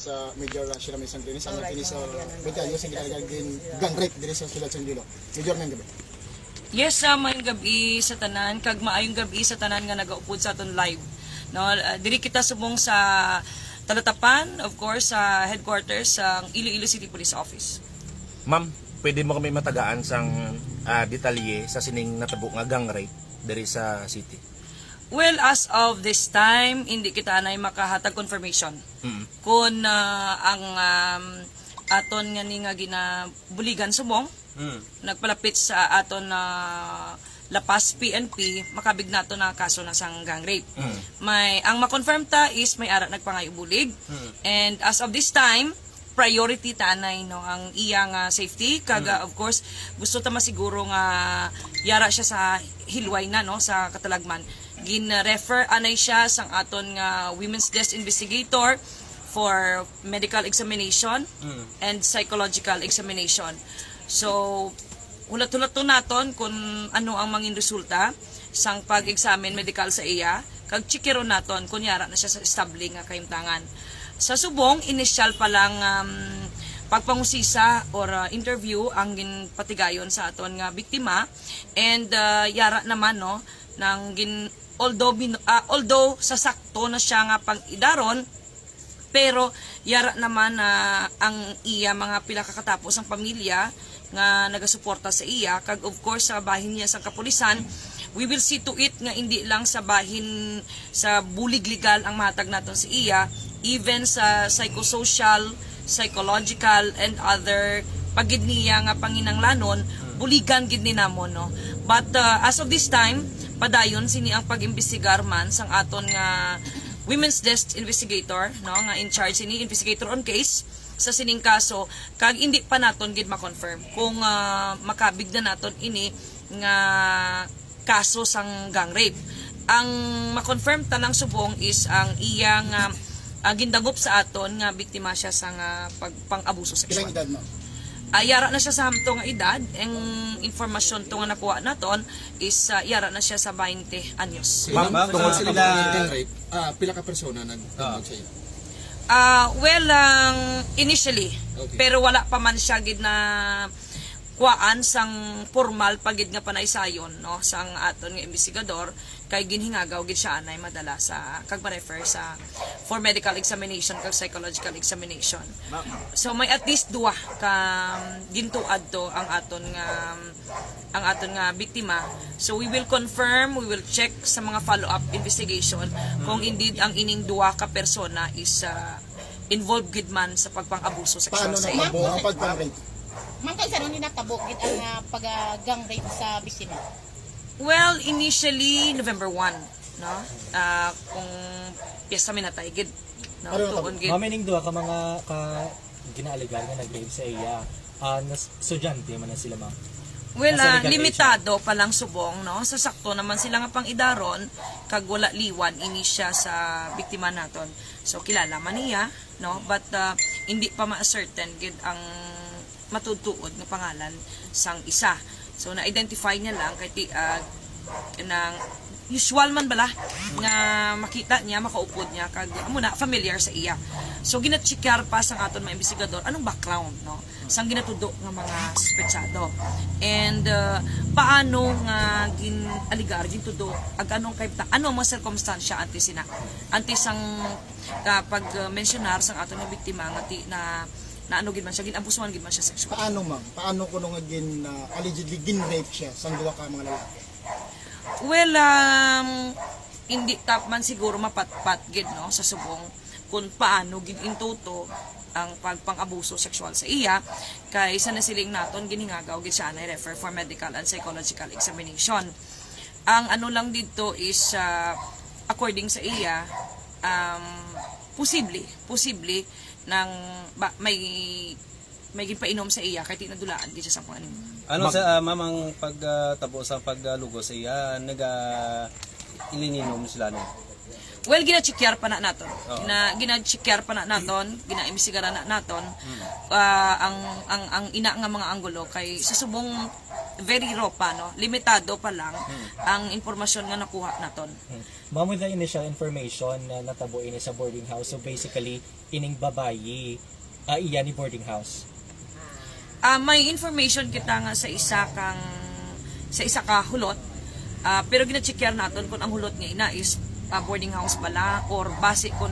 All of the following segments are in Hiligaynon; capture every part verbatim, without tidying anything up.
Sa Major, uh, Shira May Sangrinis, ang Alright, kinis sa mga kailangan. Medalyo sa ginagawa din gang rape diri sa Siyudad sa Iloilo. Major, may gabi. Yes, uh, maayong gabi sa tanan, kag maayong gabi sa tanan nga nagaupod sa aton live. No, uh, diri kita subong sa Talatapan, of course, sa headquarters sang Iloilo City Police Office. Ma'am, pwede mo kami matagaan sang ah, detalye sa sining natabo nga gang rape diri sa city? Well, as of this time, hindi kita anay makahatag confirmation Mm. kung ah, ang um, aton nga ni nga ginabuligan subong Mm. nagpalapit sa aton na La Paz P N P, makabig nato na kaso na sang gang rape. Mm. May ang ma-confirm ta is may ara nagpangayo bulig. Mm. And as of this time, priority ta anay, no, ang iya nga safety kag ah, of course gusto ta masiguro nga yara siya sa hilway na, no, sa katalagman. Gin-refer anay siya sang aton nga women's desk investigator for medical examination Mm. and psychological examination. So, hulat-hulaton naton kung ano ang mangin resulta sang pag-examine medical sa iya, kag tsikero naton kung yara na siya sa estable nga kahimtangan. Sa subong, initial pa lang um, pagpangusisa or uh, interview ang ginpatigayon sa aton nga biktima, and uh, yara naman, no, nang gin although bin, ah, although sa sakto na siya nga pang-idaron, pero yara naman na ang iya mga pila ka katapo sang pamilya nga nagasuporta sa iya, kag of course sa bahin niya sang kapulisan. We will see to it nga indi lang sa bahin sa bulig legal ang mahatag naton sa iya, even sa psychosocial, psychological, and other pagid niya nga panginanglanon, buligan gid ni namon, no. But uh, as of this time, padayon sini ang pag-imbestigar man sang aton nga women's desk investigator, no, nga in charge sini, investigator on case sa sining kaso, kag hindi pa naton gid ma-confirm kung ah, makabig na naton ini nga kaso sang gang rape. Ang ma-confirm ta lang subong is ang iya nga ah, gindangop sa aton nga biktima siya sa nga pag pang-abuso Pilang sexual. Edad mo? Ah, yara na siya sa hamto nga edad. Ang informasyon to nga nakuha naton is ah, yara na siya sa twenty anyos. Ma'am, Ma'am, tungod sa sila- pag-gang rape, ah, pila ka persona nagtambag sa iyo? Ah, well, ang initially, Okay. pero wala pa man siya gid na kuwaan sang formal pa gid nga panaysayon, no, sang aton nga investigador, kay ginhingagaw gid siya anay madala sa kag ma-refer sa for medical examination kag psychological examination. So may at least duha ka gintuad to ang aton nga ang aton nga biktima. So we will confirm, we will check sa mga follow-up investigation kung indeed ang ining duha ka persona is uh, involved gid man sa pagpang-abuso Paano sexual sa na iya. ang buong pagpang-rape? Ma'am, kay saan ni natabo gid ang ah, pag-gang rape sa biktima? Well, initially November one, no? Ah, kung piyesta minatay gid, no? Paano Tuon gid. Ma'am, ining duha ka mga ka ginaalegar nga nag-rape sa iya, ah, nas estudyante man na sila, ma'am? Well, Nasa ah, legal age limitado pa lang subong, no? Sa sakto naman sila nga pang-idaron, kag wala liwan ini siya sa biktima naton. So kilala man niya, no? But ah, hindi pa ma-certain gid ang matutuod nga pangalan sang isa. So na-identify niya lang kay ti ah, nang usual man bala nga makita niya, makaupod niya kag amo na familiar sa iya. So ginacheckar pa sang aton mga investigador anong background, no, sang ginatudo nga mga suspetsado, and uh, paano nga gin-aligar, gintudo, ag anong kay ano ang mga sirkumstansya antes sina antes sang kapag uh, mensyonar sang aton nga biktima nga ti na na ano gid man siya, ginabusuhan gid man siya sexual. Paano, ma'am? Paano kuno nga gin, ah, allegedly gin-rape siya sang duha ka mga lalaki? Well, um, hindi ta man siguro mapatpat gid, no, sa subong kung paano gid intuto ang pagpang-abuso sexual sa iya, kay sa nasiling naton ginhingagaw gid siya anay refer for medical and psychological examination. Ang ano lang dito is ah, according sa iya, um, posible, posible nang ba, may may ginpainom sa iya kay ti nadulaan gid siya sa kung ano. Ano sa ah, ma'am ang pagtabo sa paglugo sa iya naga ilininom sila no? Well, gina-checkar pa na naton. Oo. Gina, gina-checkar pa na naton, gina-imbestigaran na naton. Ah, ang, ang, ang ina nga mga anggulo kay sa subong very raw pa, no? Limitado pa lang ang impormasyon nga nakuha naton. Ma'am, with the initial information na natabo ini sa boarding house, so basically, ining babayi, ah, iya ni boarding house. Ah, may information kita nga sa isa kang sa isa ka hulot. Ah, pero gina-checkar naton kung ang hulot nga ina is ah, boarding house bala or basi kung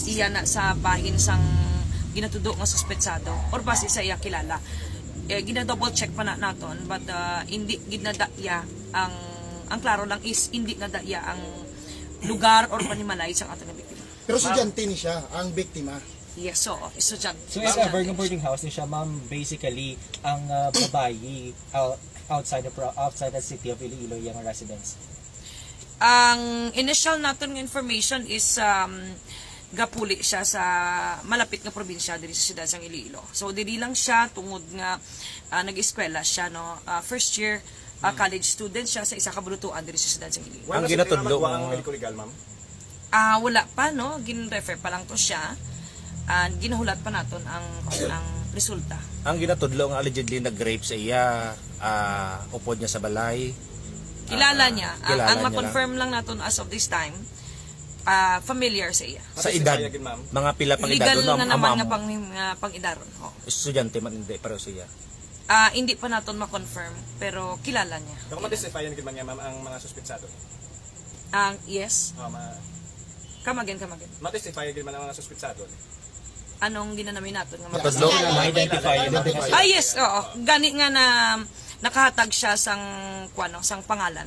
iya na sa bahin sang ginatudo nga suspetsado or basi sa iya kilala. Eh, gina-double check pa na naton, but ah, hindi gid nadaya ang ang klaro lang is hindi nadaya ang lugar or panimalay sang ato nga biktima. Pero estudyante ni siya, ang biktima. Yes, so, estudyante. So if ever nga boarding house ni siya, ma'am, basically, ang ah, babayi out, outside the pro, outside the city of Iloilo, yung residence. Ang initial naton nga information is um, gapuli siya sa malapit nga probinsya diri sa siyudad sang Iloilo. So diri lang siya tungod nga ah, nag-eskwela siya, no, ah, first year ah, college student siya sa isa ka bulutuan diri sa siyudad sang Iloilo. Wala Ang na sa ginatudlo tinawag, wala nga ang medical legal, ma'am? Ah, wala pa, no, gin-refer pa lang to siya. And ginahulat pa naton ang ang resulta. Ang ginatudlo nga allegedly nag-rape sa iya, ah, upod niya sa balay. Kilala Ah, niya. Ang, kilala ang niya ma-confirm lang naton as of this time, ah, familiar sa iya. Sa Ate, edad, Saya gid, ma'am. Mga pila pang edad Legal no, na naman ma'am? Nga pang, nga pang-edaron. Oh. Estudyante man, hindi, pareho siya. Ah, hindi pa naton ma-confirm, pero kilala niya. Baka ma-testify yan gid man niya, ma'am, ang mga suspitsado. Ang yes. Ah, ma- Come again, come again. Ma-testify gid man ang mga suspitsado. Anong ginanami naton nga Matudlo, ma-identify. Ah, yes, oo. Gani nga na nakahatag siya sang kuano, sang pangalan.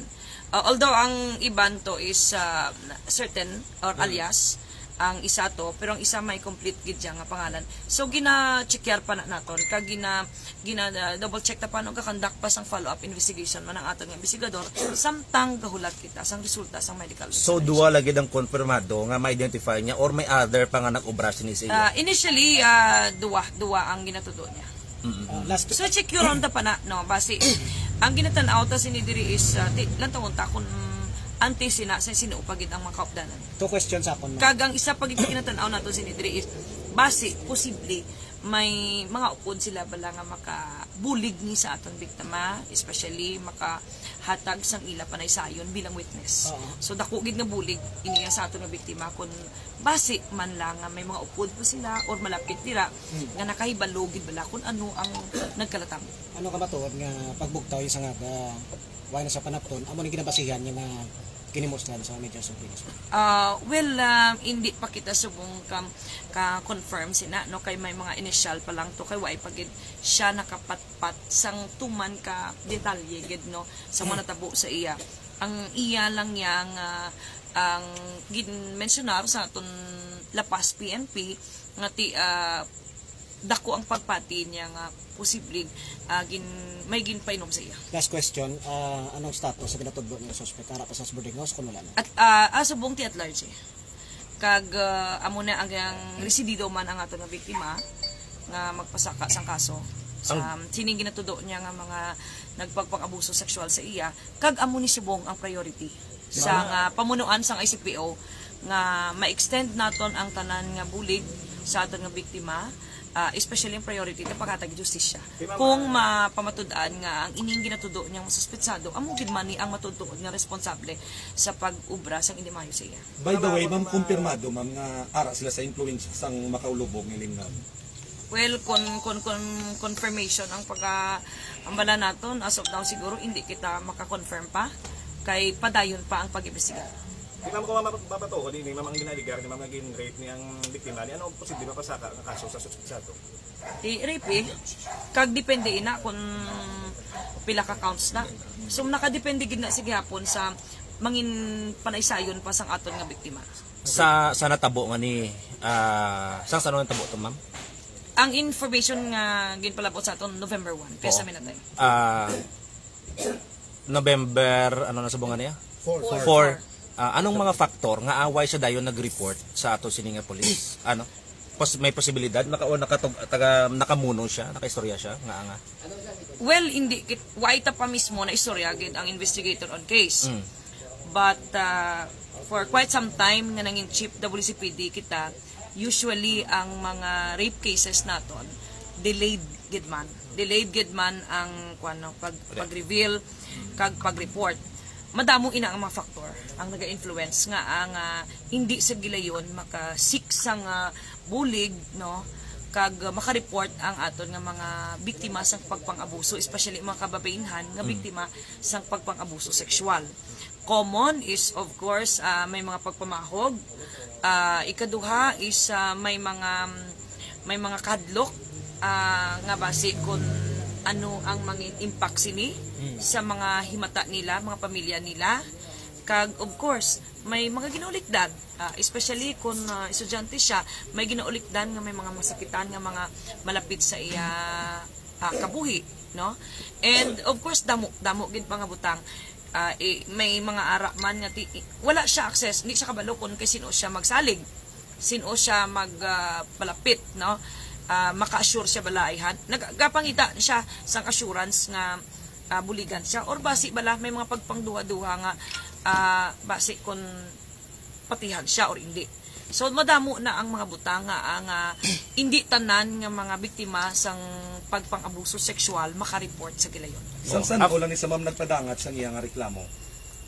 Uh, although ang iban to is uh, certain or alias, ang isa to, pero ang isa may complete gid siya nga pangalan. So gina-checkar pa na naton, kag gina gina uh, double check ta pa, no, ga-conduct pa sang follow up investigation man ang aton nga investigador samtang gahulat kita sang resulta sang medical So, examination. Duwa lagi ang konfirmado nga ma-identify niya or may other pa nga nag-obra sini sa iya? Ah, initially, ah, duwa, duwa ang ginatudo niya. Uh, last So, check yun ron ta pa na, no? Basi, ang ginatan-aw ta sini diri is, ah, di, lang tawon ta kung antes sina, sa sino pa gid ang mga kaupdanan. Two questions ako, ma'am. Kag ang isa pa gid ginatan-aw nato sini diri is, basi, posible, may mga upod sila bala nga makabulig ni sa aton biktima, especially makahatag sang ila panaysayon bilang witness. Oo. So, dako gid nga bulig iniya sa aton nga biktima kung basi man lang nga may mga upod pa sila or malapit dira nga nakahibalo gid bala kung ano ang nagkalatabo. Ano ka matuod nga pagbugtaw yung sangag, ah, wala na sa panapton, amo ni ginabasihan yung nga kinimuslan sa major surveillance? Ah, well, um, hindi pa kita subong ka, ka confirm sina, no, kay may mga initial pa lang to, kay wala pa gid siya nakapatpat sang tuman ka detalye gid, no, sa mga natabo sa iya. Ang iya lang niya nga ang gin-mensionar sa aton La Paz P N P nga ti ah, dako ang pagpati niya nga posible ah, gin, may ginpainom sa iya. Last question, ah, anong status sa ginatudlo niya suspect? Ara pa sa boarding house kung wala na? At ah, ah, subong ti at large eh. Kag ah, amo na ang, ang residido man ang ato nga biktima nga magpasaka sang kaso. Sa sining ginatudo niya nga mga nagpagpang-abuso sexual sa iya, kag amo ni subong ang priority sa nga pamunuan sang I C P O nga ma-extend naton ang tanan nga bulig sa aton nga biktima, ah, especially ang priority nga paghatag justisya. Kung mapamatud-an nga ang ining ginatudo niyang masuspetsado amo gid man ni ang matuod-tuod nga responsable sa pag-ubra sang hindi maayo sa iya. By the way, ma'am, kumpirmado, ma'am, nga ara sila sa impluwensya sang makaulubog nga lingaw. Well, kon kon kon confirmation ang pagka ang bala naton, as of now siguro hindi kita maka-confirm pa kay padayon pa ang pag-imbestiga. Di, ma'am, kung mapa- mapatuod ini, ma'am, ang ginaaligar ni ma'am nga gin-rape ni ang biktima, ni ano posible mapasaka nga kaso sa suspetsado? I-rape eh. Kag depende ina kung pila ka counts na. So nakadepende gid na sa gihapon sa mangin panaysayon pa sang aton nga biktima. Sa sa natabo nga ni ah, sa sa natabo to, ma'am? Ang information nga ginpalabot sa aton November one, piyesa Oo. minatay. Ah, November, ano na sa bunga niya? Four. Four. Ah, anong mga factor nga away siya dayon nag-report sa ato sini nga police? Ano? Pos, may posibilidad naka o nakatog, taga, nakamuno siya, nakaistorya siya nga nga. Well, hindi kit why ta pa mismo na istorya gid ang investigator on case. Mm. But uh, for quite some time nga nangin chief W C P D kita, usually ang mga rape cases naton delayed gid man. Delayed gid man ang kuan, no, pag pag-reveal kag pag-report. Madamo ina ang mga factor ang naga-influence nga ang ah, hindi sa gilayon maka-seek sang ah, bulig, no, kag ah, maka-report ang aton nga mga biktima sang pagpang-abuso, especially mga kababainhan nga biktima sang pagpang-abuso sexual. Common is, of course, ah, may mga pagpamahog. Ah, ikaduha is ah, may mga may mga kahadlok ah, nga basi kung ano ang mangin impact sini sa mga himata nila, mga pamilya nila. Kag of course, may mga ginaulikdan, ah, especially kung ah, estudyante siya, may ginaulikdan nga may mga masakitan nga mga malapit sa iya ah, kabuhi, no? And of course, damo damo gid mga butang. Ah, i- may mga ara man nga ti- i- wala siya access, hindi siya kabalo kung kay sino siya magsalig, sino siya mag ah, palapit, no? Ah, maka-assure siya bala ayhan. Nagapangita siya sang assurance nga ah, buligan siya, or basi bala may mga pagpangduha-duha nga ah, basi kung patihan siya or hindi. So madamo na ang mga butang nga ang ah, hindi tanan nga mga biktima sang pagpang-abuso sexual maka-report sa gilayon. Sang san-o lang ni sa ma'am nagpadangat sang iya nga reklamo?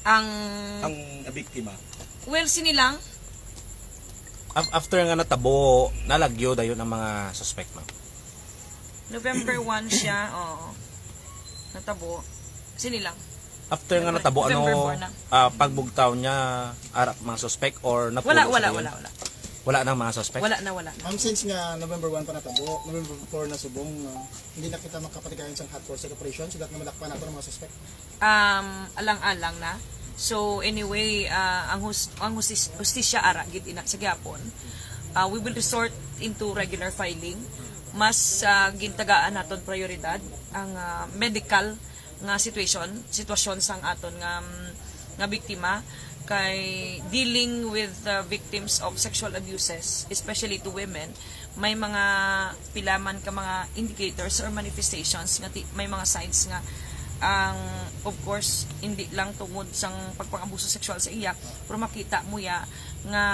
Ang Ang biktima? Well, sini lang. Af- after nga natabo, nalagyo dayon ang mga suspect, ma'am. November one siya, oo. Natabo. Sini lang. After nga natabo, November ano, four na. Ah, pagbugtaw niya, ara mga suspect or napulo Wala, sa wala, dayon? wala, wala. Wala nang mga suspect? Wala na, wala na. Ma'am, since nga November one pa natabo, November four na subong, uh, hindi na kita makapatigayon sa hot pursuit operation, so that nga madakpan nato ang mga suspect. Um, alang-alang na. So anyway, ah, ang hus- ang husis- hustisya ara gid ina sa gyapon. Ah, we will resort into regular filing. Mas ah, gintagaan naton prioridad ang ah, medical nga situation, sitwasyon sang aton nga mm, nga biktima kay dealing with the victims of sexual abuses, especially to women, may mga pila man ka mga indicators or manifestations nga ti- may mga signs nga ang, of course, hindi lang tungod sang pagpang-abuso sexual sa iya, pero makita mo ya nga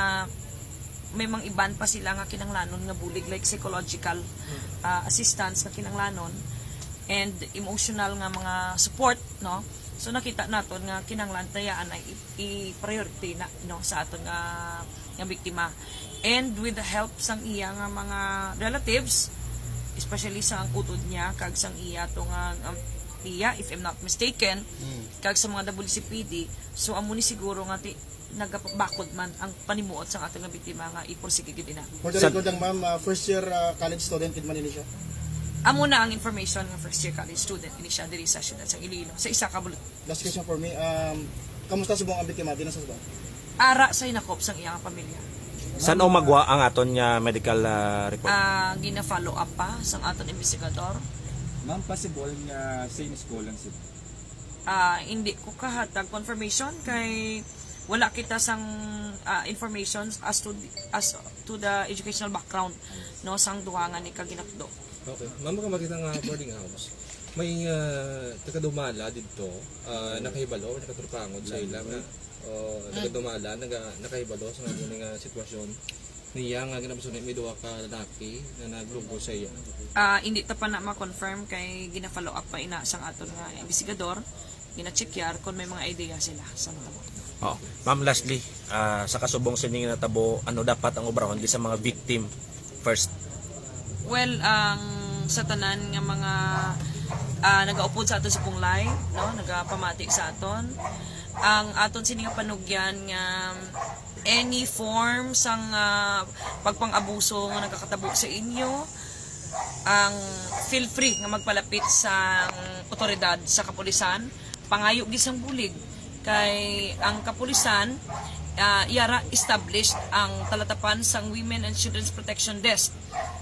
may mga iban pa sila nga kinanglanon nga bulig, like psychological ah, assistance nga kinanglanon and emotional nga mga support, no? So nakita naton nga kinanglan tayaan ay i- i-priority na, no, sa aton nga nga biktima. And with the help sang iya nga mga relatives, especially sa ang utod niya kag sang iya to nga um, iya, if I'm not mistaken, kag sa mga W C P D, so amo ni siguro nga ti nagapabakod man ang panimuot sang aton nga biktima nga ipursige gid ina. For the Sa- record lang, ma'am, uh, first year uh, college student gid man ini siya. Amo na ang information nga first year college student ini siya diri sa siyudad sang Iloilo, sa isa ka bulut. Last question for me, um, kamusta subong ang biktima? Di na sa subong? Ara sa hinakop sang iyang pamilya. San-o magwa ang aton nga medical ah, report? Ah, gina-follow up pa sang aton investigador. Ma'am, possible nga same school lang sila. Ah, hindi ko kahatag confirmation kay wala kita sang ah, information as to as to the educational background, no, sang duha nga ni kaginatdo. Okay. Ma'am, ka makita nga boarding house. May uh, taga-Dumala didto, ah, nakahibalo, nakatrupangon sa ila nga oh, taga-Dumala, naga, nakahibalo sa nga nga sitwasyon niya nga ginabaso ni may duha ka lalaki na naglugos sa iya. Ah, hindi ta pa na ma-confirm kay gina-follow up pa ina sang aton nga investigador, gina-checkyar kung may mga idea sila sa natabo. Oh, ma'am, lastly, ah, sa kasubong sini nga natabo, ano dapat ang obrahon sa mga victim first? Well, ang sa tanan nga mga ah, nagaupod sa aton sa punglay, no, nagapamati sa aton, ang aton sini nga panugyan nga any form sang ah, pagpang-abuso nga nagakatabo sa inyo, ang feel free nga magpalapit sa otoridad sa kapulisan, pangayo gid sang bulig kay ang kapulisan ah, yara established ang talatapan sang Women and Children's Protection Desk.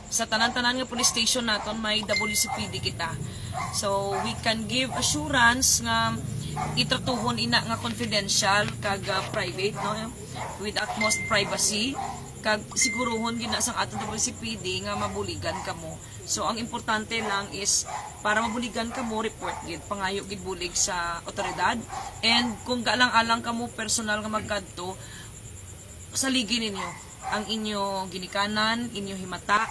Sa tanan-tanan nga police station naton may W C P D kita. So we can give assurance nga itratuhon ina nga confidential kag ah, private, no, with utmost privacy, Kag siguruhon gid na sang aton W C P D nga mabuligan kamo. So, ang importante lang is para mabuligan kamo, report gid, pangayo gid bulig sa otoridad. And kung gaalang-alang kamo personal nga magkadto, saligi ninyo ang inyo ginikanan, inyo himata,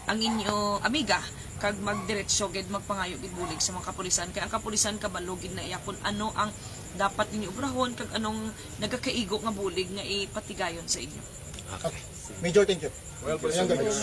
ang inyo amiga, kag magdiretso gid, magpangayo gid bulig sa mga kapulisan, kay ang kapulisan kabalo gid na iya kung ano ang dapat ninyo obrahon kag anong nagakaigo nga bulig nga ipatigayon sa inyo. Okay. Major, thank you. Well, Ayan, President, guys.